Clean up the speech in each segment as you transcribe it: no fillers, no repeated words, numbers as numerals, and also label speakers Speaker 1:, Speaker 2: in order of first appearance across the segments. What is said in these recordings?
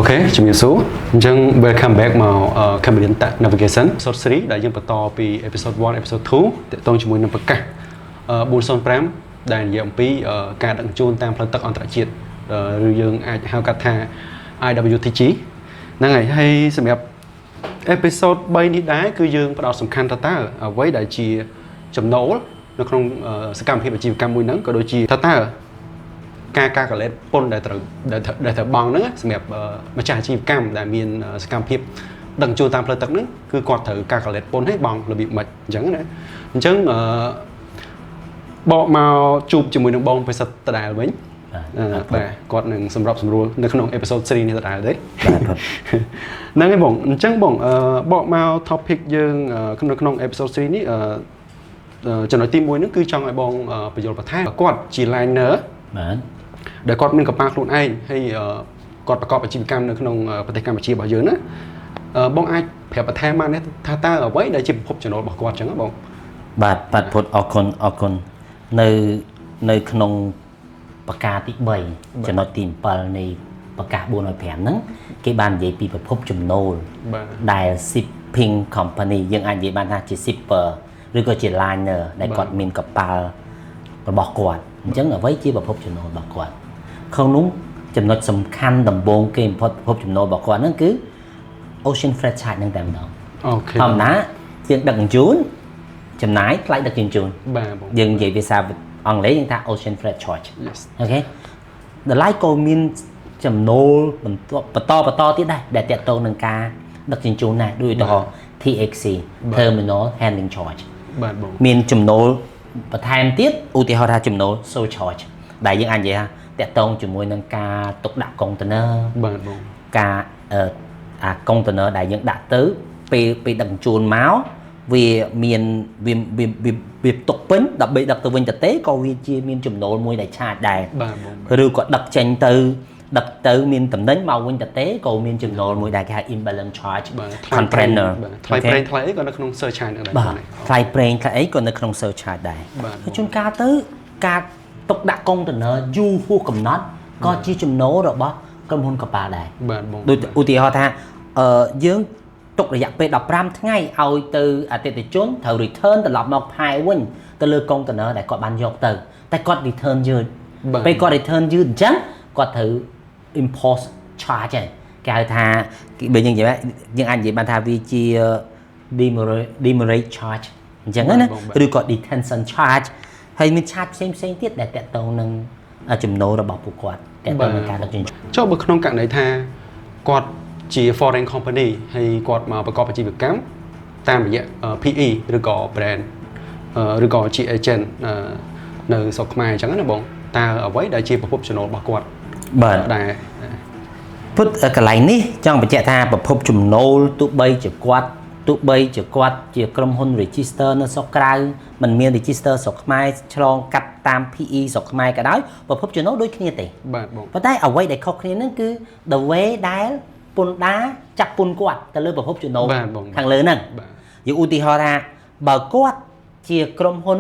Speaker 1: OK ជំរាបសួរអញ្ចឹង welcome back មក Cambodian Tax Navigation episode 3ដែលយើងបន្តពី episode 1 episode 2ទាក់ទងជាមួយនឹងប្រកាស405ដែលនិយាយអំពីការដឹកជញ្ជូនតាមផ្លូវទឹកអន្តរជាតិឬយើងអាចហៅកាត់ថា IWTG ហ្នឹងហើយហើយសម្រាប់ episode 3នេះដែរគឺយើងផ្ដោតសំខាន់ថាតើអ្វីដែលជាចំណូលនៅក្នុងសកម្មភាពអាជីវកម្មមួយហ្នឹងក៏ដូចជាថាតើការ calculate ពន្ធដែលត្រូវបង់ហ្នឹងសម្រាប់ម្ចាស់អាជីវកម្មដែលមានសកម្មភាពដឹកជញ្ជូនតាមផ្លូវទឹកហ្នឹងគឺគាត់ត្រូវ calculate ពន្ធឲ្យបង់របៀបម៉េចអញ្ចឹងណាអញ្ចឹងអឺបកមកជួបជាមួយនឹងបងពិសិដ្ឋដដែលវិញបាទគាត់នឹងសម្របសម្រួលនៅក្នុង episode 3នេះដដែលទេ
Speaker 2: បាទបាទ
Speaker 1: ហ្នឹងហើយបងអញ្ចឹងបងអឺបកមក topic យើងក្នុងក្នុង episode 3នេះចំណុចទី1ហ្នឹងគឺចង់ឲ្យបងពន្យល់បន្ថែមគាត់ជា liner
Speaker 2: បាទ
Speaker 1: ដែលគាត់មានកប៉ាល់ខ្លួនឯងហើយគាត់ប្រកបអាជីវកម្មនៅក្នុងប្រទេសកម្ពុជារបស់យើងណាបងអាចប្រាប់បន្ថែមបានទេថាតើអ្វីដែលជាប្រភពចំណូលរបស់គាត់អញ្ចឹងបង
Speaker 2: បាទបាទពុទ្ធអរគុណអរគុណនៅនៅក្នុងប្រការទី3ចំណុចទី7នៃប្រកាស405ហ្នឹងគេបាននិយាយពីប្រភពចំណូលដែល shipping company យើងអាចនិយាយបានថាជា shipper ឬក៏ជា liner ដែលគាត់មានកប៉ាល់របស់គាត់អញ្ចឹងអ្វីជាប្រភពចំណូលរបស់គាត់ក្នុងនោះចំណុចសំខាន់ដំបូងគេបំផុតប្រភពចំណូលរបស់គាត់ហ្នឹងគឺ ocean freight charge ហ្នឹងតែម្ដង
Speaker 1: OK
Speaker 2: ធម្មតាជាងដឹកជញ្ជូនចំណាយថ្លៃដឹកជញ្ជូន
Speaker 1: បាទបង
Speaker 2: យើងនិយាយភាសាអង់គ្លេសយើងថា ocean freight charge.
Speaker 1: Yes.
Speaker 2: OK តម្លៃក៏មានចំណូលបន្តបន្តបន្តទៀតដែរដែលទាក់ទងនឹងការដឹកជញ្ជូនដែរដូចឧទាហរណ៍ THC, Terminal Handling Charge.
Speaker 1: បាទបង
Speaker 2: មានចំណូលបន្ថែមទៀតឧទាហរណ៍ថាចំណូល surcharge ដែលយើងអាចនិយាយថាទាក់ទងជាមួយនឹងការទុកដាក់កុងតឺន័រ
Speaker 1: បាទបង
Speaker 2: ការអឺអាកុងតឺន័រដែលយើងដាក់ទៅពេលពេលដឹកជញ្ជូនមកវាមានវាវាវាវាទុកពេញដើម្បីដឹកទៅវិញទៅទេក៏វាជាមានចំណូលមួយដែល charge ដែរ
Speaker 1: បាទបង
Speaker 2: ឬក៏ដឹកចេញទៅដឹកទៅមានតំណែងមកវិញទៅទេក៏មានចំណូលមួយដែរគេហៅ imbalance charge.
Speaker 1: បាទ
Speaker 2: Container.
Speaker 1: បាទថ្លៃប្រេងថ្លៃអីក៏នៅក្នុង surcharge ហ្នឹងដែរ
Speaker 2: បាទថ្លៃប្រេងថ្លៃអីក៏នៅក្នុង surcharge ដែរ
Speaker 1: បាទ
Speaker 2: ហើយជួនកាលទៅការទុកដាក់កុងតឺន័រយូរហួសកំណត់ក៏ជាចំណូលរបស់ក្រុមហ៊ុនកប៉ាល់ដែរ
Speaker 1: បាទបង
Speaker 2: ដូចឧទាហរណ៍ថាអឺយើងទុករយៈពេល15ថ្ងៃឲ្យទៅអតិថិជនត្រូវ return ត្រឡប់មកផែវិញទៅលើកុងតឺន័រដែលគាត់បានយកទៅតែគាត់ return យឺត
Speaker 1: បាទ
Speaker 2: ពេលគាត់ return យឺតអញ្ចឹងគាត់ត្រូវ impose charge ហើយគេហៅថាគេបើយើងនិយាយយើងអាចនិយាយបានថាវាជា demurrage charge អញ្ចឹងណាឬក៏ detention charge ហើយមាន charge ផ្សេងផ្សេងទៀតដែលទាក់ទងនឹងចំណូលរបស់ពួកគាត់ទាក់ទងនឹងការដឹកជញ្ជូន
Speaker 1: ចុះបើក្នុងករណីថាគាត់ជា foreign company ហើយគាត់មកប្រកបអាជីវកម្មតាមរយៈ PE ឬក៏ brand ឬក៏ជា agent នៅស្រុកខ្មែរអញ្ចឹងណាបងតើអ្វីដែលជាប្រភពចំណូលរបស់គាត់
Speaker 2: បាទ
Speaker 1: ដែរ
Speaker 2: ពុទ្ធកន្លែងនេះចង់បញ្ជាក់ថាប្រភពចំណូលទោះបីជាគាត់ទោះបីជាគាត់ជាក្រុមហ៊ុន register នៅស្រុកក្រៅមិនមាន register ស្រុកខ្មែរឆ្លងកាត់តាម PE ស្រុកខ្មែរក៏ដោយប្រភពចំណូលដូចគ្នាទេ
Speaker 1: បាទបង
Speaker 2: ប៉ុន្តែអ្វីដែលខុសគ្នាហ្នឹងគឺ the way ដែលពន្ធដារចាប់ពន្ធគាត់ទៅលើប្រភពចំណូល
Speaker 1: បាទបង
Speaker 2: ខាងលើហ្នឹង
Speaker 1: បាទ
Speaker 2: យើងឧទាហរណ៍ថាបើគាត់ជាក្រុមហ៊ុន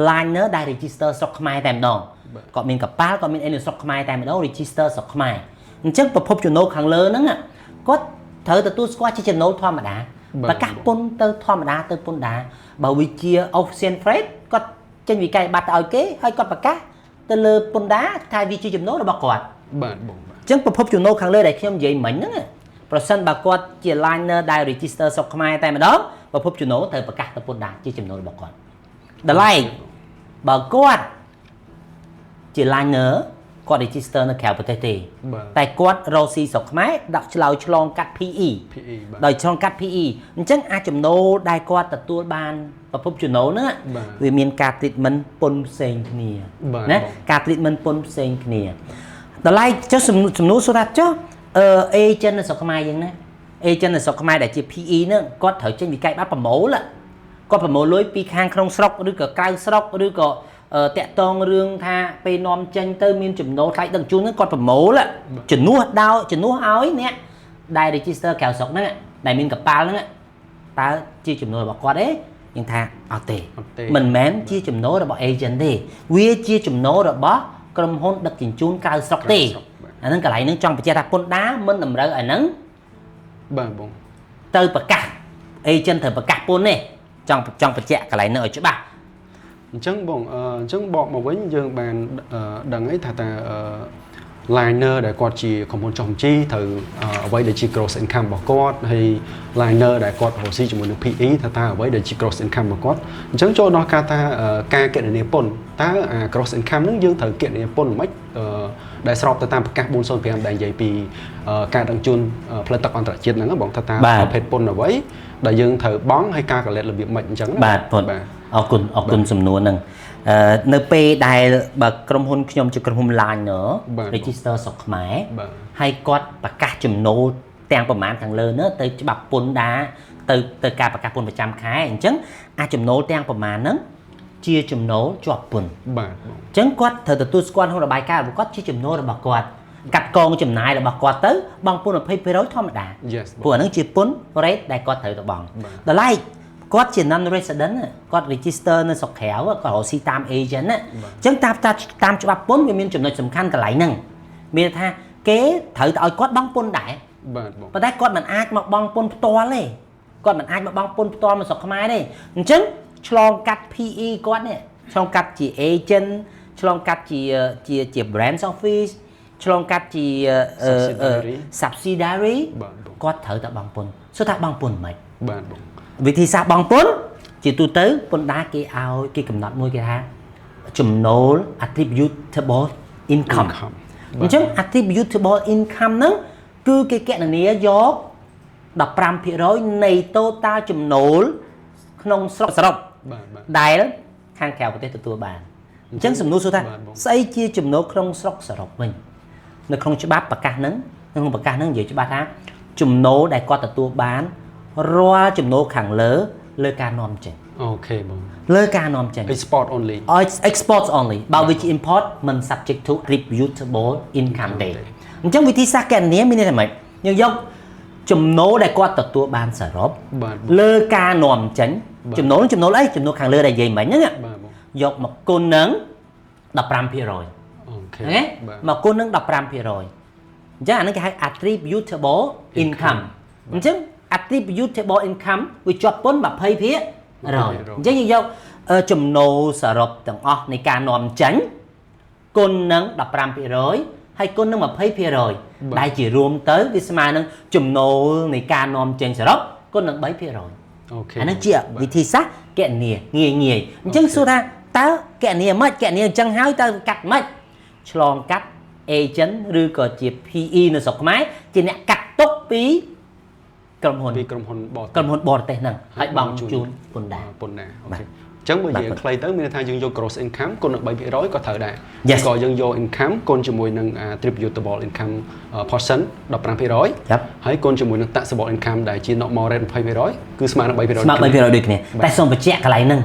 Speaker 2: liner ដែល register ស្រុកខ្មែរតែម្ដងគាត់មានកប៉ាល់គាត់មានអីនៅស្រុកខ្មែរតែម្ដង register ស្រុកខ្មែរអញ្ចឹងប្រភពចំណូលខាងលើហ្នឹងគាត់ត្រូវទទួលស្គាល់ជាចំណូលធម្មតា
Speaker 1: បាទ
Speaker 2: ប្រកាសពន្ធទៅធម្មតាទៅពន្ធដារបើវាជា ocean freight គាត់ចេញវិក័យប័ត្រទៅឲ្យគេហើយគាត់ប្រកាសទៅលើពន្ធដារថាវាជាចំណូលរបស់គាត់
Speaker 1: បាទបងបាទ
Speaker 2: អញ្ចឹងប្រភពចំណូលខាងលើដែលខ្ញុំនិយាយមិញហ្នឹងប្រសិនបើគាត់ជា liner ដែល register ស្រុកខ្មែរតែម្ដងប្រភពចំណូលត្រូវប្រកាសទៅពន្ធដារជាចំណូលរបស់គាត់ដល់ឡែកបើគាត់ជា liner គាត់ register នៅក្រៅប្រទេសទេ
Speaker 1: បាទ
Speaker 2: តែគាត់រកស៊ីស្រុកខ្មែរដាក់ឆ្លើយឆ្លងកាត់ PE
Speaker 1: PE បាទ
Speaker 2: ដោយឆ្លងកាត់ PE អញ្ចឹងអាចចំណូលដែលគាត់ទទួលបានប្រភពចំណូលហ្នឹង
Speaker 1: បាទ
Speaker 2: វាមានការ treatment ពន្ធផ្សេងគ្នា
Speaker 1: បាទ
Speaker 2: ណា
Speaker 1: បង
Speaker 2: ការ treatment ពន្ធផ្សេងគ្នាដល់ឡែកចុះសំសំណួរសួរថាចុះអឺ agent នៅស្រុកខ្មែរយើងណា agent នៅស្រុកខ្មែរដែលជា PE ហ្នឹងគាត់ត្រូវចេញវិក័យប័ត្រប្រមូលគាត់ប្រមូលលុយពីខាងក្នុងស្រុកឬក៏ក្រៅស្រុកឬក៏ទាក់ទងរឿងថាពេលនាំចេញទៅមានចំណូលថ្លៃដឹកជញ្ជូនហ្នឹងគាត់ប្រមូលជំនួសដោយជំនួសឲ្យអ្នកដែល register ក្រៅស្រុកហ្នឹងដែលមានកប៉ាល់ហ្នឹងតើជាចំណូលរបស់គាត់ទេយើងថាអត់ទេ
Speaker 1: អត់ទេ
Speaker 2: មិនមែនជាចំណូលរបស់ agent ទេវាជាចំណូលរបស់ក្រុមហ៊ុនដឹកជញ្ជូនក្រៅស្រុកទេ
Speaker 1: ក្រៅស្រុកបាទ
Speaker 2: អាហ្នឹងកន្លែងហ្នឹងចង់បញ្ជាក់ថាពន្ធដារមិនតម្រូវឲ្យហ្នឹង
Speaker 1: បាទបង
Speaker 2: ទៅប្រកាស agent ត្រូវប្រកាសពន្ធទេចង់បញ្ជាក់កន្លែងហ្នឹងឲ្យច្បាស់។
Speaker 1: អញ្ចឹងបងអញ្ចឹងបកមកវិញយើងបានដឹងអីថាតើliner ដែលគាត់ជាក្រុមហ៊ុនចុះបញ្ជីត្រូវអ្វីដែលជា gross income របស់គាត់ហើយ liner ដែលគាត់រកស៊ីជាមួយនឹង PE ថាតើអ្វីដែលជា gross income របស់គាត់។អញ្ចឹងចូលដល់ការថាការគណនាពន្ធតើអា gross income ហ្នឹងយើងត្រូវគណនាពន្ធមិនដែលស្របទៅតាមប្រកាស405ដែលនិយាយពីការដឹកជញ្ជូនផ្លូវទឹកអន្តរជាតិហ្នឹងបងថាតើប្រភេទពន្ធអ្វីដែលយើងត្រូវបង់ហើយការ calculate របៀបម៉េចអញ្ចឹងណា?
Speaker 2: បាទពុនអរគុណអរគុណសំណួរហ្នឹងនៅពេលដែលបើក្រុមហ៊ុនខ្ញុំជាក្រុមហ៊ុន liner register ស្រុកខ្មែរហើយគាត់ប្រកាសចំណូលទាំងប្រមាណខាងលើនោះទៅច្បាប់ពន្ធដារទៅទៅការប្រកាសពន្ធប្រចាំខែអញ្ចឹងអាចចំណូលទាំងប្រមាណហ្នឹងជាចំណូលជាប់ពន្ធ
Speaker 1: បាទ
Speaker 2: អញ្ចឹងគាត់ត្រូវទទួលស្គាល់ក្នុងរបាយការណ៍របស់គាត់ជាចំណូលរបស់គាត់កាត់កងចំណាយរបស់គាត់ទៅបង់ពន្ធ20%ធម្មតា ព្រោះអាហ្នឹងជាពន្ធ rate ដែលគាត់ត្រូវទៅបង់ដល់ឡែកគាត់ជា non resident គាត់ register នៅស្រុកក្រៅគាត់រកស៊ីតាម agent ណា។អញ្ចឹងតាមតាមច្បាប់ពន្ធវាមានចំណុចសំខាន់កន្លែងហ្នឹងមានថាគេត្រូវតែឲ្យគាត់បង់ពន្ធដែរ
Speaker 1: បាទបង
Speaker 2: ប៉ុន្តែគាត់មិនអាចមកបង់ពន្ធផ្ទាល់ទេគាត់មិនអាចមកបង់ពន្ធផ្ទាល់មកស្រុកខ្មែរទេអញ្ចឹងឆ្លងកាត់ PE គាត់នេះឆ្លងកាត់ជា agent ឆ្លងកាត់ជា branch office ឆ្លងកាត់ជា subsidiary គាត់ត្រូវតែបង់ពន្ធសួរថាបង់ពន្ធមិន
Speaker 1: បាទបង
Speaker 2: វិធីសាស្ត្របង់ពន្ធជាទូទៅពន្ធដារគេឲ្យគេកំណត់មួយគេថាចំណូល attributable income។ អញ្ចឹង attributable income ហ្នឹងគឺគេគណនាយក15%នៃ total ចំណូលក្នុងស្រុកសរុបដែលខាងក្រៅប្រទេសទទួលបានអញ្ចឹងសំណួរសួរថាស្អីជាចំណូលក្នុងស្រុកសរុបវិញនៅក្នុងច្បាប់ប្រកាសហ្នឹងក្នុងប្រកាសហ្នឹងនិយាយច្បាស់ថាចំណូលដែលគាត់ទទួលបានរាល់ចំណូលខាងលើលើការនាំចេញ
Speaker 1: OK បង
Speaker 2: លើការនាំចេញ
Speaker 1: export only
Speaker 2: Export only។ បើវាជា import មិន subject to attributable income ទេអញ្ចឹងវិធីសាស្ត្រគណនាមានន័យថាម៉េចយើងយកចំណូលដែលគាត់ទទួលបានសរុបលើការនាំចេញចំណូលចំណូលអីចំណូលខាងលើដែលនិយាយមិញហ្នឹងយកមកគុណនឹង15%
Speaker 1: OK
Speaker 2: មកគុណនឹង15%អញ្ចឹងអានេះគេហៅ attributable income។ អញ្ចឹង attributable income វាជាប់ពន្ធ20%អញ្ចឹងយើងយកចំណូលសរុបទាំងអស់នៃការនាំចេញគុណនឹង15%ហើយគុណនឹង20%ដែលជារួមទៅវាស្មើនឹងចំណូលនៃការនាំចេញសរុបគុណនឹង3%
Speaker 1: OK
Speaker 2: អានឹងជាវិធីសាស្ត្រគណនាងាយងាយអញ្ចឹងសួរថាតើគណនាមិនគណនាអញ្ចឹងហើយតើកាត់មិនឆ្លងកាត់ agent ឬក៏ជា PE នៅស្រុកខ្មែរជាអ្នកកាត់ទុកពីក្រុមហ៊ុន
Speaker 1: ពីក្រុមហ៊ុនបរទេស
Speaker 2: ក្រុមហ៊ុនបរទេសហ្នឹងហើយបង់ជូនពន្ធដារ
Speaker 1: ពន្ធដារ OK អញ្ចឹងបើនិយាយខ្លីទៅមានន័យថាយើងយក gross income គុណនឹង3%ក៏ត្រូវដែរក៏យើងយក income គុណជាមួយនឹង attributable income portion 15%ហើយគុណជាមួយនឹង taxable income ដែលជា normal rate 20%គឺស្មើនឹង3%
Speaker 2: ស្មើ3%ដូចគ្នាតែសូមបញ្ជាក់កន្លែងហ្នឹង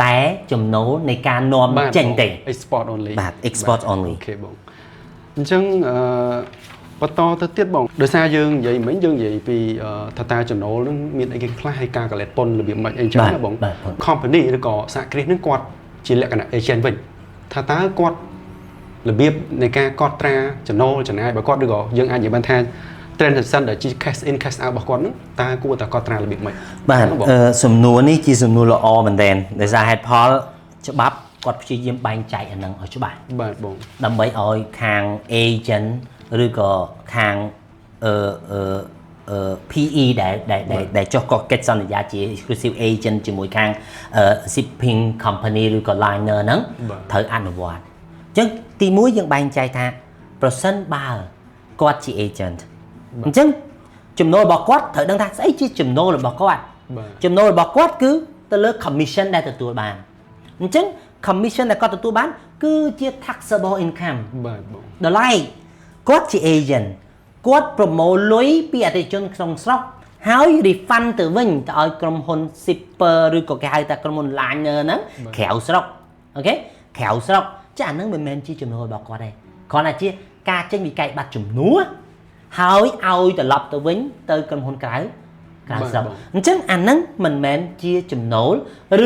Speaker 2: តែចំណូលនៃការនាំចេញទេ
Speaker 1: Export only។
Speaker 2: បាទ export only។
Speaker 1: OK បងអញ្ចឹងអឺបន្តទៅទៀតបងដោយសារយើងនិយាយមិញយើងនិយាយពីថាតាចំណូលនឹងមានអីគេខ្លះហើយការ collect ពន្ធរបៀបម៉េចអីចឹងណាបង company ឬក៏សហគ្រាសនឹងគាត់ជាលក្ខណៈ agent វិញថាតើគាត់របៀបនៃការកត់ត្រាចំណូលចំណាយរបស់គាត់ឬក៏យើងអាចនិយាយបានថា transaction ដែលជា cash in cash out របស់គាត់ហ្នឹងតើគួរតែកត់ត្រារបៀបម៉េច?
Speaker 2: បាទសំណួរនេះជាសំណួរល្អមែនទែនដោយសារហេតុផលច្បាប់គាត់ព្យាយាមបែងចែកអាហ្នឹងឲ្យច្បាស់
Speaker 1: បាទបង
Speaker 2: ដើម្បីឲ្យខាង agent ឬក៏ខាងអឺអឺអឺ PE ដែលដែលដែលចុះក៏កិច្ចសន្យាជា exclusive agent ជាមួយខាង shipping company ឬក៏ liner ហ្នឹងត្រូវអនុវត្តអញ្ចឹងទីមួយយើងបែងចែកថាប្រសិនបើគាត់ជា agent អញ្ចឹងចំណូលរបស់គាត់ត្រូវដឹងថាស្អីជាចំណូលរបស់គាត់ចំណូលរបស់គាត់គឺទៅលើ commission ដែលទទួលបានអញ្ចឹង commission ដែលគាត់ទទួលបានគឺជា taxable income។
Speaker 1: បាទបង
Speaker 2: ដល់ឡែកគាត់ជា agent គាត់ប្រមូលលុយពីអតិថិជនក្នុងស្រុកហើយ refund ទៅវិញទៅឲ្យក្រុមហ៊ុន shipper ឬក៏គេហៅថាក្រុមហ៊ុន liner ហ្នឹងក្រៅស្រុក OK ក្រៅស្រុកចាអាហ្នឹងមិនមែនជាចំណូលរបស់គាត់ទេគ្រាន់តែជាការចេញវិក័យប័ត្រជំនួសហើយឲ្យត្រឡប់ទៅវិញទៅក្រុមហ៊ុនក្រៅ ក្រៅស្រុកអញ្ចឹងអាហ្នឹងមិនមែនជាចំណូល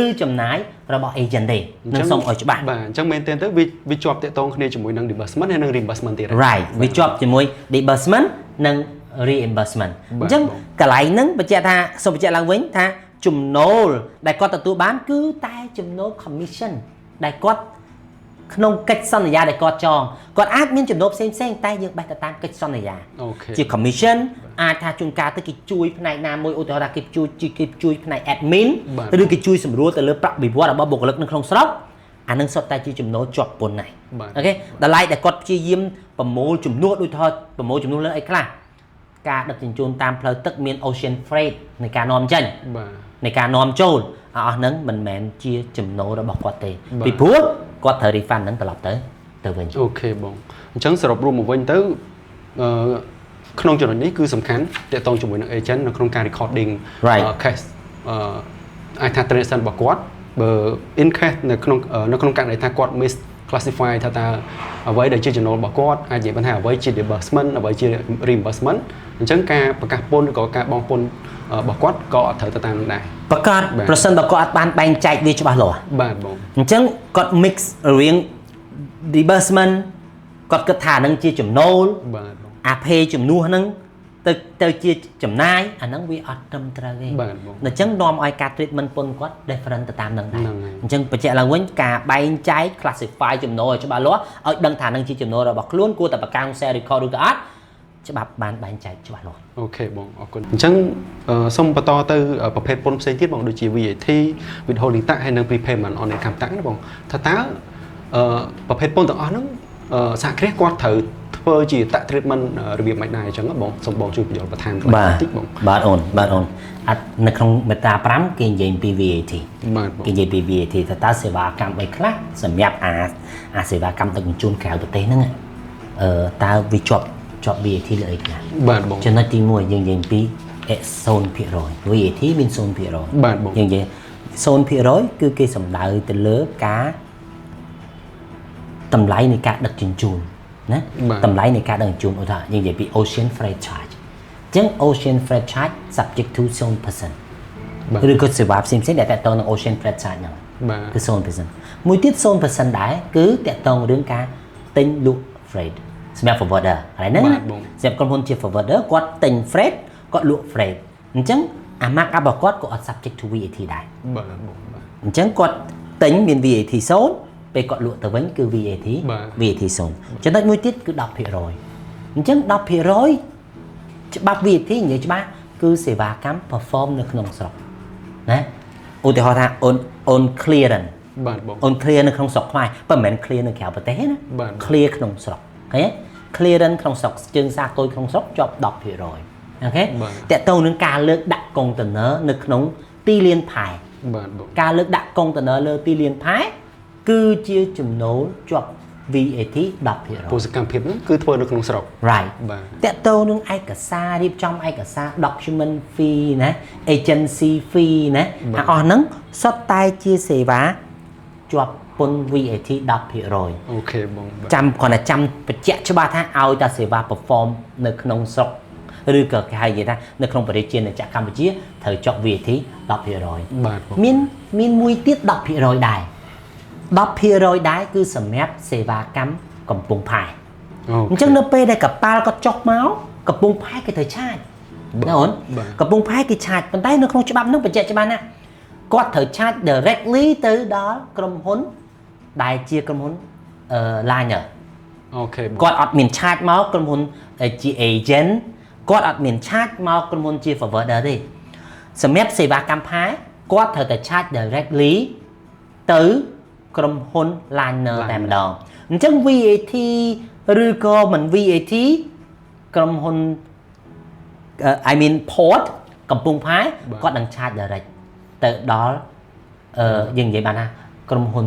Speaker 2: ឬចំណាយរបស់ agent ទេនឹងសូមឲ្យច្បាស់
Speaker 1: បាទអញ្ចឹងមែនទែនទៅវាជាប់តាក់ទងគ្នាជាមួយនឹង disbursement ហើយនិង reimbursement ទៀត
Speaker 2: Right វាជាប់ជាមួយ disbursement និង reimbursement អញ្ចឹងកន្លែងហ្នឹងបញ្ជាក់ថាសូមបញ្ជាក់ឡើងវិញថាចំណូលដែលគាត់ទទួលបានគឺតែចំណូល commission ដែលគាត់ក្នុងកិច្ចសន្យាដែលគាត់ចងគាត់អាចមានចំណូលផ្សេងផ្សេងតែយើងបេះទៅតាមកិច្ចសន្យាជា commission អាចថាជួនកាលទៅគេជួយផ្នែកណាមួយឧទាហរណ៍ថាគេជួយផ្នែក admin ឬគេជួយសម្រួលទៅលើប្រាក់បៀវត្សរបស់បុគ្គលិកនៅក្នុងស្រុកអានឹងសុទ្ធតែជាចំណូលជាប់ពន្ធដែរ OK តម្លៃដែលគាត់ព្យាយាមប្រមូលជំនួសដូចថាប្រមូលជំនួសលើអីខ្លះការដឹកជញ្ជូនតាមផ្លូវទឹកមាន ocean freight នៃការនាំចេញនៃការនាំចូលអស់ហ្នឹងមិនមែនជាចំណូលរបស់គាត់ទេពីព្រោះគាត់ត្រូវ refund ហ្នឹងត្រឡប់ទៅវិញ
Speaker 1: OK បងអញ្ចឹងសរុបរួមមកវិញទៅក្នុងចំណុចនេះគឺសំខាន់ទាក់ទងជាមួយនឹង agent នៅក្នុងការ recording case អាចថា transaction របស់គាត់បើ in case នៅក្នុងករណីថាគាត់ miss classify ថាតើអ្វីដែលជាចំណូលរបស់គាត់អាចនិយាយបានថាអ្វីជា disbursement អ្វីជា reimbursement អញ្ចឹងការប្រកាសពន្ធឬក៏ការបង់ពន្ធរបស់គាត់ក៏អត់ត្រូវទៅតាមនឹងដែរ
Speaker 2: ប្រកាសប្រសិនបើគាត់អត់បានបែងចែកវាច្បាស់លាស់
Speaker 1: បាទបង
Speaker 2: អញ្ចឹងគាត់ mix រវាង disbursement គាត់គិតថានឹងជាចំណូល
Speaker 1: បាទបង
Speaker 2: អាភេជំនួសហ្នឹងទៅជាចំណាយអាហ្នឹងវាអត់ត្រឹមត្រូវទេអញ្ចឹងនាំឲ្យការ treatment ពន្ធគាត់ different ទៅតាមនឹងដែរអញ្ចឹងបញ្ជាក់ឡើងវិញការបែងចែក classify ចំណូលឲ្យច្បាស់លាស់ឲ្យដឹងថានឹងជាចំណូលរបស់ខ្លួនគួរតែប្រកាស sale record ឬក៏អត់ច្បាប់បានបែងចែកច្បាស់លាស់
Speaker 1: OK បងអរគុណអញ្ចឹងសូមបន្តទៅប្រភេទពន្ធផ្សេងទៀតបងដូចជា VAT withholding tax ហើយនិង prepayment on income tax ណាបងថាតើប្រភេទពន្ធទាំងអស់ហ្នឹងសហគ្រាសគាត់ត្រូវធ្វើជា tax treatment របៀបម៉េចដែរអញ្ចឹងបងសូមបងជួយបញ្យល់បន្ថែម
Speaker 2: បន្តិចបងបាទអូនបាទអូនអត់នៅក្នុងមេត្រា5គេនិយាយពី VAT
Speaker 1: បាទ
Speaker 2: គេនិយាយពី VAT ថាតើសេវាកម្មអីខ្លះសម្រាប់អាសេវាកម្មដឹកជញ្ជូនក្រៅប្រទេសហ្នឹងតើវាជាប់ VAT លើអីខ្លះ
Speaker 1: បាទបង
Speaker 2: ចំណុចទី1យើងនិយាយពី 0% VAT មាន 0%
Speaker 1: បាទបង
Speaker 2: យើងនិយាយ 0% គឺគេសំដៅទៅលើការតម្លៃនៃការដឹកជញ្ជូនណាតម្លៃនៃការដឹកជញ្ជូនឧទាហរណ៍យើងនិយាយពី ocean freight charge អញ្ចឹង ocean freight charge subject to 0% ឬក៏សេវាផ្សេងៗដែលតាក់ទងនឹង ocean freight charge ហ្នឹងគឺ 0% មួយទៀត 0% ដែរគឺតាក់ទងរឿងការទិញលក់ freight សម្រាប់ forwarder ហើយហ្នឹងណាសម្រាប់ក្រុមហ៊ុនជា forwarder គាត់ទិញ freight គាត់លក់ freight អញ្ចឹងអា mark up របស់គាត់ក៏អត់ subject to VAT ដែរ
Speaker 1: បាទបងបាទ
Speaker 2: អញ្ចឹងគាត់ទិញមាន VAT 0ពេលគាត់លក់ទៅវិញគឺ VAT VAT 0ចំណុចមួយទៀតគឺ 10% អញ្ចឹង 10% ច្បាប់ VAT និយាយច្បាស់គឺសេវាកម្ម perform នៅក្នុងស្រុកណាឧទាហរណ៍ថា on clearance
Speaker 1: បាទបង
Speaker 2: on clear នៅក្នុងស្រុកខ្មែរប៉ុន្តែមិនមែន clear នៅក្រៅប្រទេសទេណា clear ក្នុងស្រុកឃើញទេ clearance ក្នុងស្រុកជើងសាគយក្នុងស្រុកជាប់ 10% OK តើតើនឹងការលើកដាក់កុងតឺន័រនៅក្នុងទីលានផែ
Speaker 1: បាទបង
Speaker 2: ការលើកដាក់កុងតឺន័រលើទីលានផែគឺជាចំណូលជាប់ VAT 10%
Speaker 1: ពលសកម្មភាពហ្នឹងគឺធ្វើនៅក្នុងស្រុក
Speaker 2: Right
Speaker 1: បាទ
Speaker 2: តើតើនឹងឯកសាររៀបចំឯកសារ document fee ណា agency fee ណាអស់ហ្នឹងសុទ្ធតែជាសេវាជាប់ពន្ធ VAT 10%
Speaker 1: OK បង
Speaker 2: ចាំគ្រាន់តែចាំបញ្ជាក់ច្បាស់ថាឲ្យតែសេវា perform នៅក្នុងស្រុកឬក៏គេហៅនិយាយថានៅក្នុងប្រទេសជាណាចក្រកម្ពុជាត្រូវជាប់ VAT 10%
Speaker 1: បាទ
Speaker 2: មានមួយទៀត 10% ដែរ 10% ដែរគឺសម្រាប់សេវាកម្មកំពង់ផែអញ្ចឹងនៅពេលដែលកប៉ាល់គាត់ចុះមកកំពង់ផែគេត្រូវឆាចណាអូនកំពង់ផែគេឆាចប៉ុន្តែនៅក្នុងច្បាប់ហ្នឹងបញ្ជាក់ច្បាស់ណាស់គាត់ត្រូវឆាច directly ទៅដល់ក្រុមហ៊ុនដែលជាក្រុមហ៊ុន liner
Speaker 1: OK
Speaker 2: គាត់អត់មានឆាចមកក្រុមហ៊ុនជា agent គាត់អត់មានឆាចមកក្រុមហ៊ុនជា forwarder ទេសម្រាប់សេវាកម្មផែគាត់ត្រូវតែឆាច directly ទៅក្រុមហ៊ុន liner តែម្ដងអញ្ចឹង VAT ឬក៏មិន VAT ក្រុមហ៊ុន I mean port កំពង់ផែគាត់នឹងឆាច direct ទៅដល់យើងនិយាយបានថាក្រុមហ៊ុន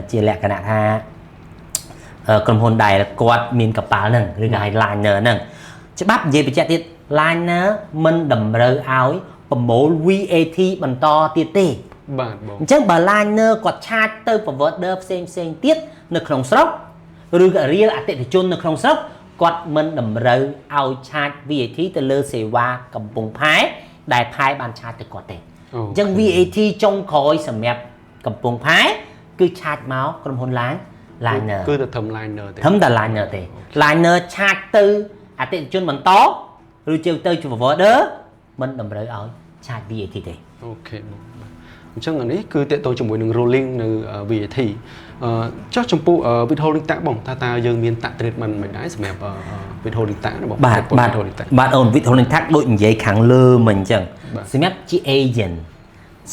Speaker 2: ជាលក្ខណៈថាក្រុមហ៊ុនដែលគាត់មានកប៉ាល់ហ្នឹងឬក៏ឲ្យ liner ហ្នឹងច្បាប់និយាយបញ្ជាក់ទៀត liner មិនតម្រូវឲ្យប្រមូល VAT បន្តទៀតទេ
Speaker 1: បាទបង
Speaker 2: អញ្ចឹងបើ liner គាត់ឆាចទៅ forwarder ផ្សេងផ្សេងទៀតនៅក្នុងស្រុកឬក៏រៀលអតិថិជននៅក្នុងស្រុក គាត់មិនតម្រូវឲ្យ charge VAT ទៅលើសេវាកំពង់ផែដែលផែបាន charge ទៅគាត់ទេអញ្ចឹង VAT ចុងក្រោយសម្រាប់កំពង់ផែគឺ charge មកក្រុមហ៊ុន liner
Speaker 1: គឺទៅត្រឹម liner ទេ
Speaker 2: ត្រឹមតែ liner ទេ liner charge ទៅអតិថិជនបន្តឬជើទៅជា forwarder មិនតម្រូវឲ្យ charge VAT ទេ
Speaker 1: OK បងបាទអញ្ចឹងអានេះគឺតកតងជាមួយនឹង ruling នៅ VAT ចុះចំពោះ withholding tax បងថាតើយើងមាន tax treatment មិនដែរសម្រាប់ withholding tax ណាបង
Speaker 2: បាទបាទ
Speaker 1: withholding tax
Speaker 2: បាទអូន withholding tax ដូចនិយាយខាងលើមិញអញ្ចឹង
Speaker 1: បាទ
Speaker 2: សម្រាប់ជា agent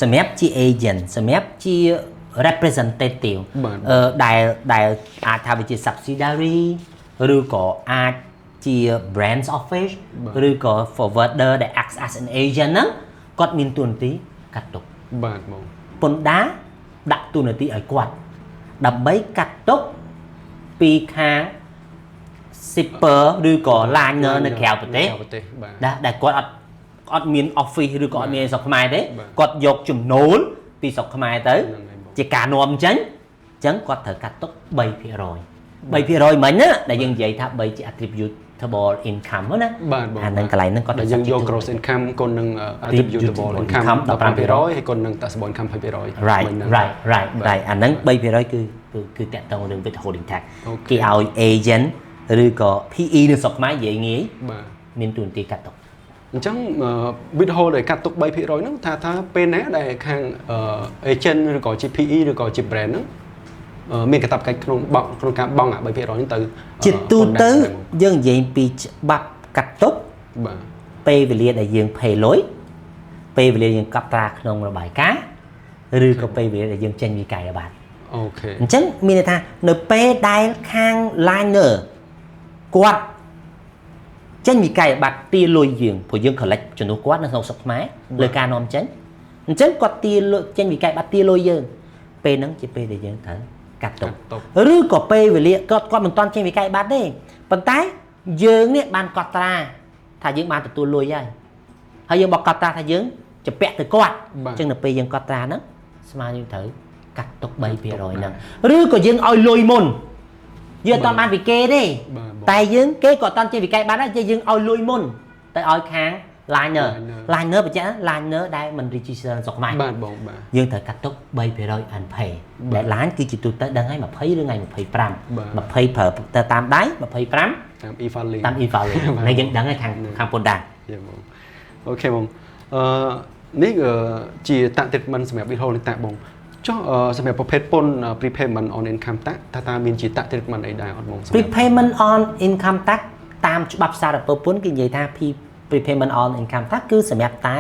Speaker 2: សម្រាប់ជា agent សម្រាប់ជា representative
Speaker 1: បាទ
Speaker 2: ដែលអាចថាវាជា subsidiary ឬក៏អាចជា branch office ឬក៏ forwarder ដែល acts as an agent ហ្នឹងគាត់មានតួនាទីកាត់ទុក
Speaker 1: បាទបង
Speaker 2: ពន្ធដារដាក់តួនាទីឲ្យគាត់ដើម្បីកាត់ទុកពីខាង shipper ឬក៏ liner នៅក្រៅប្រទេស
Speaker 1: ក្រៅប្រទេសបាទ
Speaker 2: ណាដែលគាត់អត់មាន office ឬក៏អត់មានស្រុកខ្មែរទេ
Speaker 1: បាទ
Speaker 2: គាត់យកចំណូលពីស្រុកខ្មែរទៅ
Speaker 1: ហ្នឹងហើយបង
Speaker 2: ជាការនាំចេញអញ្ចឹងគាត់ត្រូវកាត់ទុក3% 3%មិញណាដែលយើងនិយាយថា3ជា attributable income ហ្នឹងណា
Speaker 1: បាទបង
Speaker 2: អាហ្នឹងកន្លែងហ្នឹងគាត់
Speaker 1: ដែលយើងយក gross income គុណនឹង attributable income 15%ហើយគុណនឹង taxable income 20%
Speaker 2: right
Speaker 1: មិញហ្នឹង
Speaker 2: right អាហ្នឹង3%គឺតាក់ទងរឿង withholding tax
Speaker 1: OK
Speaker 2: គេឲ្យ agent ឬក៏ PE នៅស្រុកខ្មែរនិយាយងាយ
Speaker 1: បាទ
Speaker 2: មានតួនាទីកាត់ទុក
Speaker 1: អញ្ចឹង withhold ដែលកាត់ទុក3%ហ្នឹងថាថាពេលណាដែលខាង agent ឬក៏ជា PE ឬក៏ជា branch ហ្នឹងមានកាតព្វកិច្ចក្នុងបង់ក្នុងការបង់អា3%ហ្នឹងទៅ
Speaker 2: ជាទូទៅ
Speaker 1: ពន្ធដារ
Speaker 2: យើងនិយាយពីច្បាប់កាត់ទុក
Speaker 1: បាទ
Speaker 2: ពេលវេលាដែលយើង pay លុយពេលវេលាយើងកត់ត្រាក្នុងរបាយការណ៍ឬក៏ពេលវេលាដែលយើងចេញវិក័យប័ត្រ
Speaker 1: OK
Speaker 2: អញ្ចឹងមានន័យថានៅពេលដែលខាង liner គាត់ចេញវិក័យប័ត្រទាលុយយើងព្រោះយើង collect ជំនួសគាត់នៅក្នុងស្រុកខ្មែរលើការនាំចេញអញ្ចឹងគាត់ទាលុយចេញវិក័យប័ត្រទាលុយយើងពេលហ្នឹងជាពេលដែលយើងត្រូវកាត់ទុក
Speaker 1: កាត់ទុក
Speaker 2: ឬក៏ពេលវេលាគាត់មិនទាន់ចេញវិក័យប័ត្រទេប៉ុន្តែយើងនេះបានកត់ត្រាថាយើងបានទទួលលុយហើយហើយយើងបកកត់ត្រាថាយើងជពាក់ទៅគាត់
Speaker 1: បាទ
Speaker 2: អញ្ចឹងនៅពេលយើងកត់ត្រាហ្នឹងស្មើយើងត្រូវកាត់ទុក3%ហ្នឹងឬក៏យើងឲ្យលុយមុនយើងអត់ទាន់បានពីគេទេ
Speaker 1: បាទបង
Speaker 2: តែយើងគេក៏អត់ទាន់ចេញវិក័យប័ត្រដែរតែយើងឲ្យលុយមុនទៅឲ្យខាង liner
Speaker 1: Liner
Speaker 2: liner បញ្ជាក់ណា liner ដែលមិន register នៅស្រុកខ្មែរ
Speaker 1: បាទបងបាទ
Speaker 2: យើងត្រូវកាត់ទុក3% unpay deadline គឺជាទូទៅដឹងហើយ20ឬថ្ងៃ25
Speaker 1: បាទ
Speaker 2: 20ប្រើទៅតាមដៃ25
Speaker 1: តាម e-filing
Speaker 2: តាម e-filing ហើយយើងដឹងហើយខាងខាងពន្ធដារ
Speaker 1: យេបង OK បងអឺនេះជា tax treatment សម្រាប់ withholding tax បងចុះសម្រាប់ប្រភេទពន្ធ prepayment on income tax តើតើមានជា tax treatment អីដែរអត់បងសម្រាប់
Speaker 2: prepayment on income tax តាមច្បាប់សារពើពន្ធគេនិយាយថា prepayment on income tax គឺសម្រាប់តែ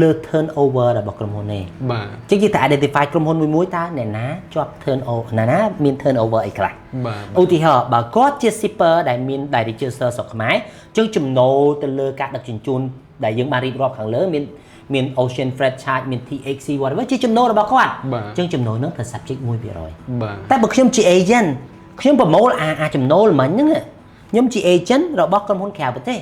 Speaker 2: លើ turnover របស់ក្រុមហ៊ុនទេ
Speaker 1: បាទ
Speaker 2: ជាងយើងតែ identify ក្រុមហ៊ុនមួយមួយតើអ្នកណាជាប់ turnover អ្នកណាមាន turnover អីខ្លះ
Speaker 1: បាទ
Speaker 2: ឧទាហរណ៍បើគាត់ជា shipper ដែលមានដែល register ស្រុកខ្មែរចឹងចំណូលទៅលើការដឹកជញ្ជូនដែលយើងបានរៀបរាប់ខាងលើមានមាន ocean freight charge មាន THC whatever ជាចំណូលរបស់គាត់
Speaker 1: បាទ
Speaker 2: ចឹងចំណូលហ្នឹងត្រូវ subject 1%
Speaker 1: បាទ
Speaker 2: តែបើខ្ញុំជា agent ខ្ញុំប្រមូលអាចំណូលមិញហ្នឹងខ្ញុំជា agent របស់ក្រុមហ៊ុនក្រៅប្រទេស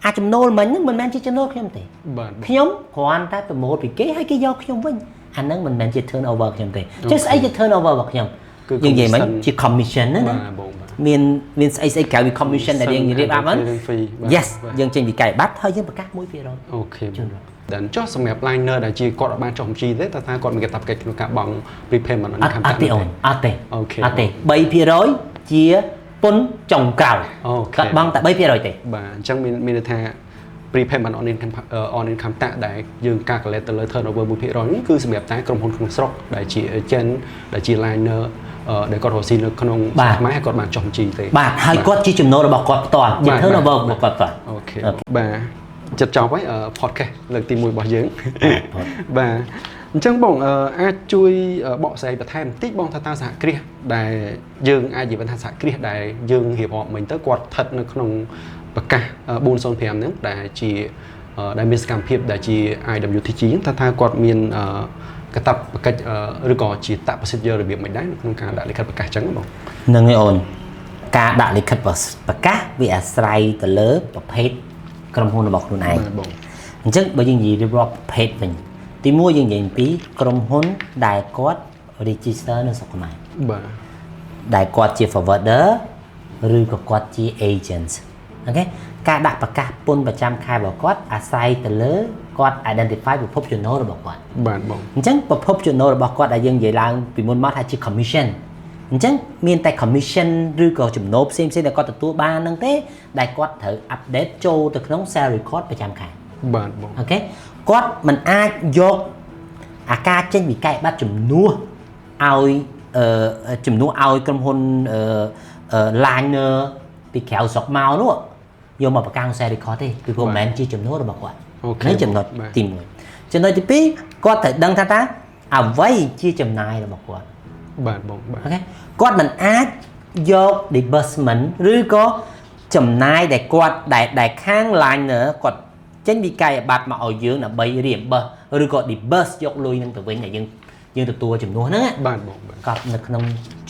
Speaker 2: អាចំណូលមិញហ្នឹងមិនមែនជាចំណូលខ្ញុំទេ
Speaker 1: បាទ
Speaker 2: ខ្ញុំគ្រាន់តែប្រមូលពីគេហើយគេយកខ្ញុំវិញអាហ្នឹងមិនមែនជា turnover ខ្ញុំទេចឹងស្អីជា turnover របស់ខ្ញុំ
Speaker 1: គឺ
Speaker 2: យើងនិយាយមិញ
Speaker 1: commission
Speaker 2: ជា commission ណាណា
Speaker 1: បាទបងបាទ
Speaker 2: មានមានស្អីស្អីក្រៅពី commission ដែលយើងរៀបរាប់ហ្នឹង
Speaker 1: fee បាទ
Speaker 2: Yes
Speaker 1: បាទ
Speaker 2: យើងចេញវិក័យប័ត្រហើយយើងប្រកាស1%
Speaker 1: OK
Speaker 2: ជូនរដ្ឋ
Speaker 1: ដល់ចុះសម្រាប់ liner ដែលជាគាត់អត់បានចុះបញ្ជីទេតើថាគាត់មានកាតព្វកិច្ចក្នុងការបង់ prepayment on
Speaker 2: អត់
Speaker 1: income
Speaker 2: អត់ទេអូនអត់ទេ
Speaker 1: OK
Speaker 2: អត់ទេ3%ជាពន្ធចុងក្រោយ
Speaker 1: OK
Speaker 2: គាត់បង់តែ3%ទេ
Speaker 1: បាទអញ្ចឹងមានមានន័យថា prepayment on income tax ដែលយើង calculate ទៅលើ turnover 1%នេះគឺសម្រាប់តែក្រុមហ៊ុនក្នុងស្រុកដែលជា agent ដែលជា liner ដែលគាត់រកស៊ីនៅក្នុងស្រុកខ្មែរហើយគាត់បានចុះបញ្ជីទេ
Speaker 2: បាទហើយគាត់ជាចំណូលរបស់គាត់ផ្ទាល់ជា
Speaker 1: បាទ
Speaker 2: turnover
Speaker 1: បាទ
Speaker 2: របស់គាត់ផ្ទាល់
Speaker 1: OK បាទចិត្តចប់ហើយpodcast លើកទី1របស់យើងបាទអញ្ចឹងបងអាចជួយបកស្រាយបន្ថែមបន្តិចបងថាតើសហគ្រាសដែលយើងអាចនិយាយបានថាសហគ្រាសដែលយើងរៀបរាប់មិញទៅគាត់ស្ថិតនៅក្នុងប្រកាស405ហ្នឹងដែលជាដែលមានសកម្មភាពដែលជា IWTG ហ្នឹងថាគាត់មានកាតព្វកិច្ចឬក៏ជា tax procedure របៀបមិនដែរនៅក្នុងការដាក់លិខិតប្រកាសអញ្ចឹងបង
Speaker 2: ហ្នឹងហើយអូនការដាក់លិខិតប្រកាសវាអាស្រ័យទៅលើប្រភេទក្រុមហ៊ុនរបស់ខ្លួនឯង
Speaker 1: បាទបង
Speaker 2: អញ្ចឹងបើយើងនិយាយរៀបរាប់ប្រភេទវិញទីមួយយើងនិយាយអំពីក្រុមហ៊ុនដែលគាត់ register នៅស្រុកខ្មែរ
Speaker 1: បាទ
Speaker 2: ដែលគាត់ជា forwarder ឬក៏គាត់ជា agent okay ការដាក់ប្រកាសពន្ធប្រចាំខែរបស់គាត់អាស្រ័យទៅលើគាត់ identify ប្រភពចំណូលរបស់គាត់
Speaker 1: បាទបង
Speaker 2: អញ្ចឹងប្រភពចំណូលរបស់គាត់ដែលយើងនិយាយឡើងពីមុនមកថាជា commission អញ្ចឹងមានតែ commission ឬក៏ចំណូលផ្សេងៗដែលគាត់ទទួលបានហ្នឹងទេដែលគាត់ត្រូវ update ចូលទៅក្នុង sales record ប្រចាំខែ
Speaker 1: បាទបង
Speaker 2: okay គាត់មិនអាចយកអាការចេញវិក័យប័ត្រជំនួសឲ្យជំនួសឲ្យក្រុមហ៊ុនអឺអឺ liner ពីក្រៅស្រុកមកនោះយកមកប្រកាស sales record ទេពីព្រោះមិនមែនជាចំណូលរបស់គាត់
Speaker 1: okay
Speaker 2: នេះចំណុច
Speaker 1: បាទ
Speaker 2: ទី1ចំណុចទី2គាត់ត្រូវដឹងថាតើអ្វីជាចំណាយរបស់គាត់
Speaker 1: បាទបងបាទ
Speaker 2: okay គាត់មិនអាចយក disbursement ឬក៏ចំណាយដែលគាត់ដែលដែលខាង liner គាត់ចេញវិក័យប័ត្រមកឲ្យយើងដើម្បី reimburse ឬក៏ disburse យកលុយនឹងទៅវិញដែលយើងយើងទទួលជំនួសហ្នឹងណា
Speaker 1: បាទបងបាទ
Speaker 2: គាត់នៅក្នុង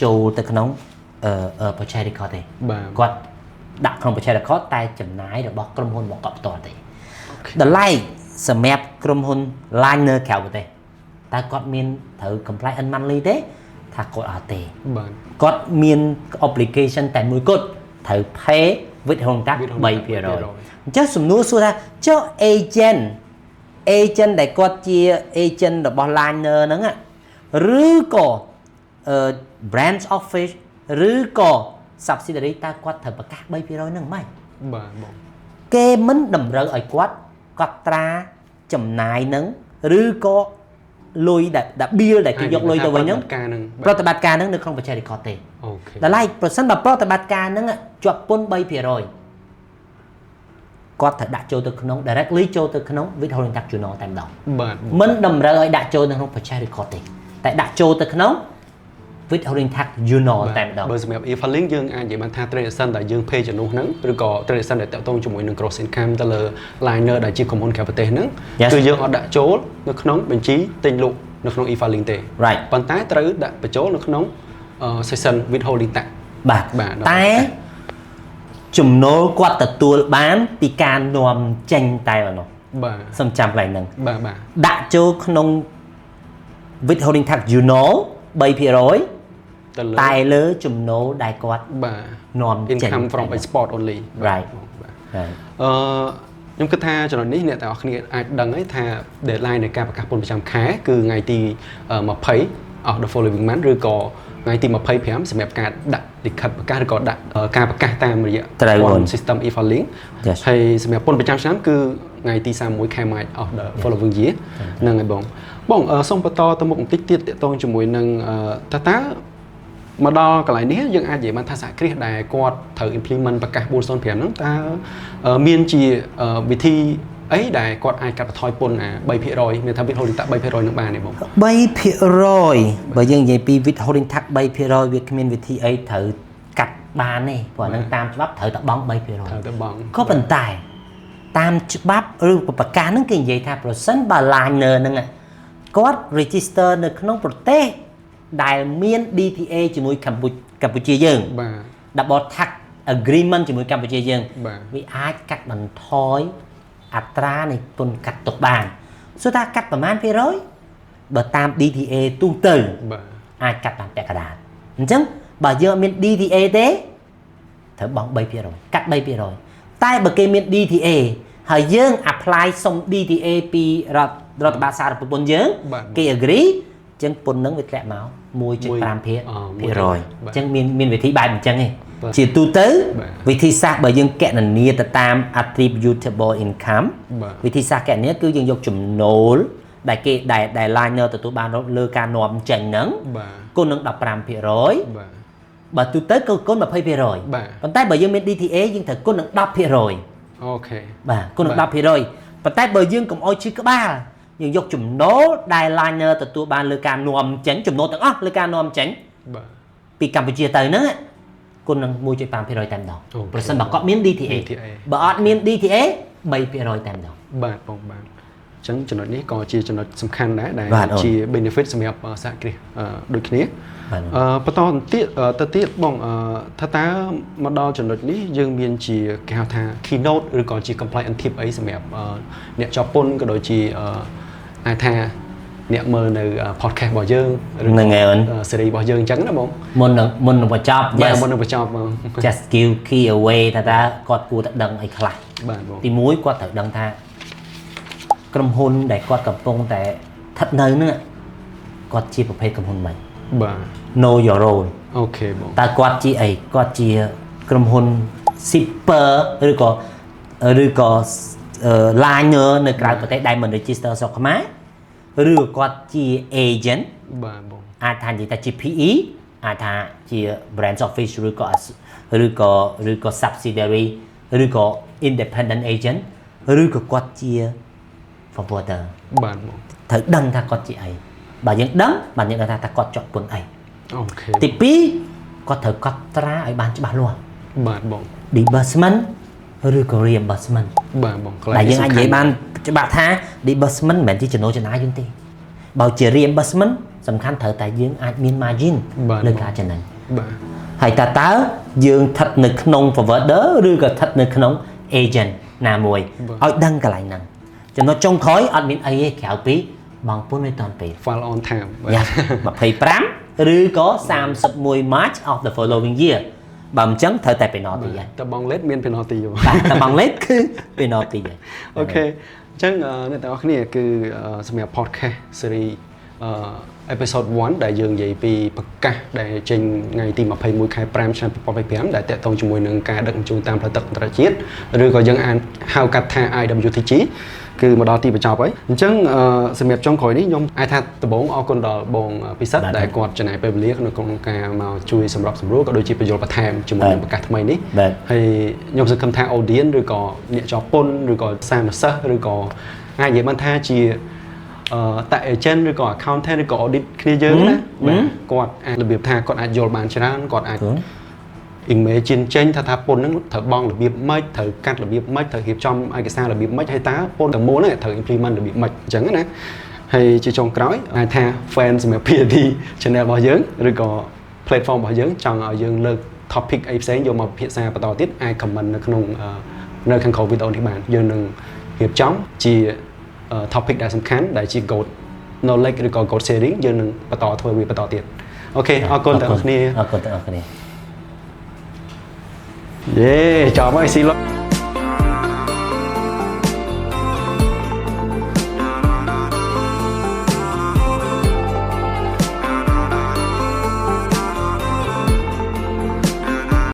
Speaker 2: ចូលទៅក្នុងអឺអឺ purchase record ទេ
Speaker 1: បាទ
Speaker 2: គាត់ដាក់ក្នុង purchase record តែចំណាយរបស់ក្រុមហ៊ុនរបស់គាត់ផ្ទាល់ទេតម្លៃសម្រាប់ក្រុមហ៊ុន liner ក្រៅប្រទេសតើគាត់មានត្រូវ compliant monthly ទេថាគាត់អត់ទេ
Speaker 1: បាទ
Speaker 2: គាត់មាន obligation តែមួយគត់ត្រូវ pay withholding tax
Speaker 1: withholding
Speaker 2: 3%
Speaker 1: 3%
Speaker 2: អញ្ចឹងសំណួរសួរថាចុះ agent agent ដែលគាត់ជា agent របស់ liner ហ្នឹងอะឬក៏អឺ branch office ឬក៏ subsidiary តើគាត់ត្រូវប្រកាស3%ហ្នឹងមិន
Speaker 1: បាទបង
Speaker 2: គេមិនតម្រូវឲ្យគាត់កត់ត្រាចំណាយហ្នឹងឬក៏លុយដែលដែល bill ដែលគេយកលុយទៅវិញហ្នឹង
Speaker 1: ប្រតិបត្តិការហ្នឹង
Speaker 2: ប្រតិបត្តិការហ្នឹងនៅក្នុង purchase record ទេ
Speaker 1: okay
Speaker 2: ដល់ឡែកប្រសិនបើប្រតិបត្តិការហ្នឹងជាប់ពន្ធ3%គាត់ត្រូវដាក់ចូលទៅក្នុង directly ចូលទៅក្នុង withholding tax journal តែម្ដង
Speaker 1: បាទ
Speaker 2: មិនតម្រូវឲ្យដាក់ចូលនៅក្នុង purchase record ទេតែដាក់ចូលទៅក្នុង withholding tax journal តែម្ដង
Speaker 1: បើសម្រាប់ e-filing យើងអាចនិយាយបានថា transaction ដែលយើង pay ជំនួសហ្នឹងឬក៏ transaction ដែលតាក់ទងជាមួយនឹង gross income ទៅលើ liner ដែលជាក្រុមហ៊ុនក្រៅប្រទេសហ្នឹង
Speaker 2: Yes.
Speaker 1: គឺយើងអត់ដាក់ចូលនៅក្នុងបញ្ជីទិញលក់នៅក្នុង e-filing ទេ
Speaker 2: Right.
Speaker 1: ប៉ុន្តែត្រូវដាក់បញ្ចូលនៅក្នុង section withholding tax
Speaker 2: បាទ
Speaker 1: បាទ
Speaker 2: តែចំណូលគាត់ទទួលបានពីការនាំចេញតែប៉ុណ្ណោះ
Speaker 1: បាទ
Speaker 2: សូមចាំកន្លែងហ្នឹង
Speaker 1: បាទបាទ
Speaker 2: ដាក់ចូលក្នុង withholding tax journal 3%
Speaker 1: ទៅលើ
Speaker 2: តែលើចំណូលដែលគាត់
Speaker 1: បាទ
Speaker 2: នាំចេញ
Speaker 1: income from export only
Speaker 2: Right.
Speaker 1: បាទ
Speaker 2: បាទ
Speaker 1: អឺខ្ញុំគិតថាចំណុចនេះអ្នកទាំងអស់គ្នាអាចដឹងហើយថា deadline នៃការប្រកាសពន្ធប្រចាំខែគឺថ្ងៃទី20 of the following month ឬក៏ថ្ងៃទី25សម្រាប់ការដាក់លិខិតប្រកាសឬក៏ដាក់ការប្រកាសតាមរយៈ
Speaker 2: ត្រូវអូន
Speaker 1: system e-filing
Speaker 2: Yes.
Speaker 1: ហើយសម្រាប់ពន្ធប្រចាំឆ្នាំគឺថ្ងៃទី31ខែម៉ាច of the following year ហ្នឹងហើយបងបងសូមបន្តទៅមុខបន្តិចទៀតទាក់ទងជាមួយនឹងតើតើមកដល់កន្លែងនេះយើងអាចនិយាយបានថាសហគ្រាសដែលគាត់ត្រូវ implement ប្រកាស405ហ្នឹងតើមានជាវិធីអីដែលគាត់អាចកាត់បន្ថយពន្ធអា3%មានថា withholding tax 3%នឹងបានទេបង
Speaker 2: 3%បើយើងនិយាយពី withholding tax 3%វាគ្មានវិធីអីត្រូវកាត់បានទេព្រោះអានឹងតាមច្បាប់ត្រូវតែបង់3%
Speaker 1: ត្រូវតែបង់
Speaker 2: ក៏ប៉ុន្តែតាមច្បាប់ឬប្រកាសហ្នឹងគេនិយាយថាប្រសិនបើ liner ហ្នឹងគាត់ register នៅក្នុងប្រទេសដែលមាន DTA ជាមួយកម្ពុជាកម្ពុជាយើង
Speaker 1: បាទ
Speaker 2: Double Tax Agreement ជាមួយកម្ពុជាយើង
Speaker 1: បាទ
Speaker 2: វាអាចកាត់បន្ថយអត្រានៃពន្ធកាត់ទុកបានសួរថាកាត់ប្រមាណភាគរយបើតាម DTA ទូទៅ
Speaker 1: បាទ
Speaker 2: អាចកាត់បានពាក់កណ្ដាលអញ្ចឹងបើយើងអត់មាន DTA ទេត្រូវបង់3%កាត់3%តែបើគេមាន DTA ហើយយើង apply សុំ DTA ពីរដ្ឋរដ្ឋបាលសារពន្ធយើង
Speaker 1: បាទ
Speaker 2: គេ agree អញ្ចឹងពន្ធនឹងវាធ្លាក់មក1.5%ភាគរយអញ្ចឹងមានមានវិធីបែបអញ្ចឹងឯង
Speaker 1: បាទ
Speaker 2: ជាទូទៅ
Speaker 1: បាទ
Speaker 2: វិធីសាស្ត្របើយើងកណនាទៅតាម attributable income
Speaker 1: បាទ
Speaker 2: វិធីសាស្ត្រកណនាគឺយើងយកចំណូលដែលគេដែលដែល liner ទទួលបានលើការនាំចេញហ្នឹង
Speaker 1: បាទ
Speaker 2: គុណនឹង15%
Speaker 1: បាទ
Speaker 2: បើទូទៅគឺគុណ20%
Speaker 1: បាទ
Speaker 2: ប៉ុន្តែបើយើងមាន DTA យើងត្រូវគុណនឹង10%
Speaker 1: okay
Speaker 2: បាទគុណនឹង
Speaker 1: បាទ
Speaker 2: 10%ប៉ុន្តែបើយើងកុំអោយឈឺក្បាលយើងយកចំណូលដែល liner ទទួលបានលើការនាំចេញចំណូលទាំងអស់លើការនាំចេញ
Speaker 1: បាទ
Speaker 2: ពីកម្ពុជាទៅហ្នឹងគុណនឹង1.5%តែម្ដង
Speaker 1: okay
Speaker 2: ប្រសិនបើគាត់មាន DTA
Speaker 1: DTA
Speaker 2: បើអត់មាន DTA 3%តែម្ដង
Speaker 1: បាទបងបាទអញ្ចឹងចំណុចនេះក៏ជាចំណុចសំខាន់ដែរដែល
Speaker 2: បាទអូន
Speaker 1: ជា benefit សម្រាប់សហគ្រាសដូចគ្នា
Speaker 2: បាទ
Speaker 1: បន្តទៀតទៅទៀតបងថាតើមកដល់ចំណុចនេះយើងមានជាគេហៅថា keynote ឬក៏ជា compliance tip អីសម្រាប់អ្នកជាប់ពន្ធក៏ដូចជាអាចថា អ្នកមើលនៅ podcast របស់យើងឬ
Speaker 2: ហ្នឹងហើយអូន
Speaker 1: series របស់យើងអញ្ចឹងណាបង
Speaker 2: មុននឹងបញ្ចប់
Speaker 1: បាទ
Speaker 2: Yes.
Speaker 1: មុននឹងបញ្ចប់បង
Speaker 2: Just give key away ថាតើគាត់គួរតែដឹងអីខ្លះ
Speaker 1: បាទបង
Speaker 2: ទី1គាត់ត្រូវដឹងថាក្រុមហ៊ុនដែលគាត់កំពុងតែស្ថិតនៅហ្នឹងគាត់ជាប្រភេទក្រុមហ៊ុនម៉េច
Speaker 1: បាទ
Speaker 2: Know your role.
Speaker 1: OK បង
Speaker 2: តើគាត់ជាអីគាត់ជាក្រុមហ៊ុន shipper ឬក៏ liner នៅក្រៅប្រទេសដែលមិន register ស្រុកខ្មែរឬក៏គាត់ជា agent
Speaker 1: បាទបង
Speaker 2: អាចថានិយាយថាជា PE អាចថាជា branch office ឬក៏ subsidiary ឬក៏ independent agent ឬក៏គាត់ជា forwarder
Speaker 1: បាទបង
Speaker 2: ត្រូវដឹងថាគាត់ជាអីបើយើងដឹងបាទយើងដឹងថាគាត់ជាប់ពន្ធអី
Speaker 1: OK
Speaker 2: ទី2គាត់ត្រូវកត់ត្រាឲ្យបានច្បាស់លាស់
Speaker 1: បាទបង
Speaker 2: disbursement ឬក៏ reimbursement
Speaker 1: បាទបង
Speaker 2: ដែលយើងអាចនិយាយបានច្បាស់ថា disbursement មិនមែនជាចំណូលចំណាយយើងទេបើជា reimbursement សំខាន់ត្រូវតែយើងអាចមាន margin លើការចំណេញ
Speaker 1: បាទ
Speaker 2: ហើយតើយើងស្ថិតនៅក្នុង forwarder ឬក៏ស្ថិតនៅក្នុង agent ណាមួយឲ្យដឹងកន្លែងហ្នឹងចំណុចចុងក្រោយអត់មានអីទេក្រៅពីបង់ពន្ធឲ្យទាន់ពេល
Speaker 1: file on time បាទ
Speaker 2: យ៉ា25ឬក៏31 March of the following year បើមិនចឹងត្រូវតែ penalty ហើយ
Speaker 1: តើបង late មាន penalty បង
Speaker 2: បាទតែបង late គឺ penalty ហើយ
Speaker 1: OK អញ្ចឹងអ្នកទាំងអស់គ្នាគឺសម្រាប់ podcast series episode 1ដែលយើងនិយាយពីប្រកាសដែលចេញថ្ងៃទី21ខែ5ឆ្នាំ2025ដែលតាក់ទងជាមួយនឹងការដឹកជញ្ជូនតាមផ្លូវទឹកអន្តរជាតិឬក៏យើងអានហៅកាត់ថា IWTG គឺមកដល់ទីបញ្ចប់ហើយអញ្ចឹងសម្រាប់ចុងក្រោយនេះខ្ញុំអាចថាដំបូងអរគុណដល់បងពិសិដ្ឋដែលគាត់ចំណាយពេលវេលាក្នុងការមកជួយសម្របសម្រួលក៏ដូចជាពន្យល់បន្ថែមជាមួយនឹងប្រកាសថ្មីនេះ
Speaker 2: បាទ
Speaker 1: ហើយខ្ញុំសង្ឃឹមថា audience ឬក៏អ្នកជាប់ពន្ធឬក៏សាមសិស្សឬក៏អាចនិយាយបានថាជាtax agent ឬក៏ accountant ឬក៏ audit គ្នាយើងណាបាទគាត់អាចរបៀបថាគាត់អាចយល់បានច្រើនគាត់អាច imagine ចេញថាពន្ធហ្នឹងត្រូវបង់របៀបម៉េចត្រូវកាត់របៀបម៉េចត្រូវរៀបចំឯកសាររបៀបម៉េចហើយតើពន្ធទាំងមូលហ្នឹងត្រូវ implement របៀបម៉េចអញ្ចឹងណាហើយជាចុងក្រោយអាចថា fan សម្រាប់ PAT channel របស់យើងឬក៏ platform របស់យើងចង់ឲ្យយើងលើក topic អីផ្សេងយកមកពិភាក្សាបន្តទៀតអាច comment នៅក្នុងនៅខាងក្រោមវីដេអូនេះបានយើងនឹងរៀបចំជា topic ដែលសំខាន់ដែលជា gold knowledge ឬក៏ gold sharing យើងនឹងបន្តធ្វើវាបន្តទៀត OK អរគុណទាំងអស់គ្នា
Speaker 2: អរគុណទាំងអស់គ្នា
Speaker 1: យេចប់ហើយស៊ីលុយ